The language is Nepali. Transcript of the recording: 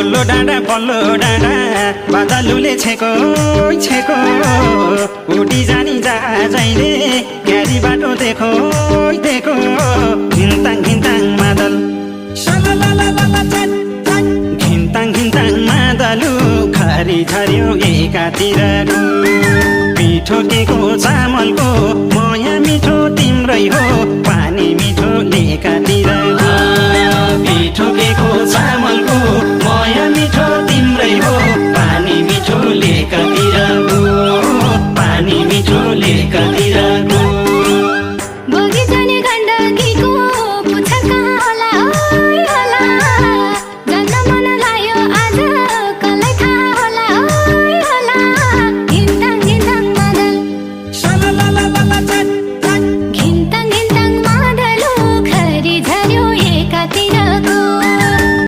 बल्लो डाँडा बादलुले छेको छेको उडी जानी जहिले क्यारी बाटो देखो देखो घिन्ताङ घिन्ताङ मादल